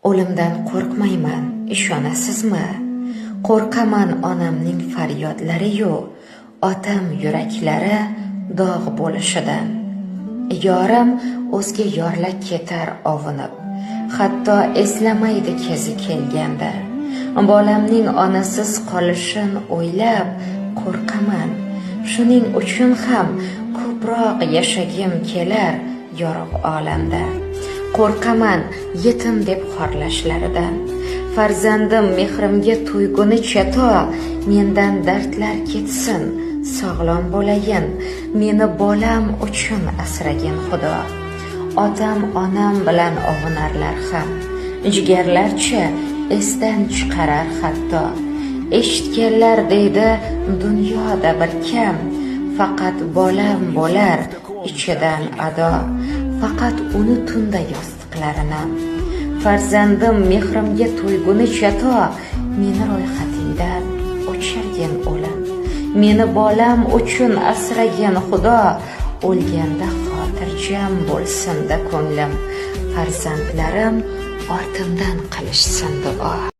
O'limdan qo'rqmayman, ishonasizmi? Qo'rqaman onamning faryodlari-yu otam yuraklari dog' bo'lishidan. Yorim o'zga yorla ketar ovunib, hatto eslamaydi kezi kelganda. Bolamning onasiz qolishin o'ylab qo'rqaman. Shuning uchun ham ko'proq yashagim kelar yorug' olamda. Qo'rqaman yetim deb xorlashlaridan. Farzandim mehrimga to'ygunicha to mendan dardlar ketsin, sog'lom bo'layin, meni bolam uchun asragin Xudo. Otam onam bilan ovunarlar ham, jigarlarcha esdan chiqarar hatto. Eshitganlar deydi, dunyoda bir kam, faqat bolam bo'lar ichidan ado. Faqat uni tunda yostiqlarini. Farzandim mehrimga to'ygunicha to meni ro'yxatingdan o'chirgin, o'lim. Meni bolam uchun asragin, Xudo. O'lganda xotirjam bo'lsin-da ko'nglim. Farzandlarim ortimdan qilishsin duo.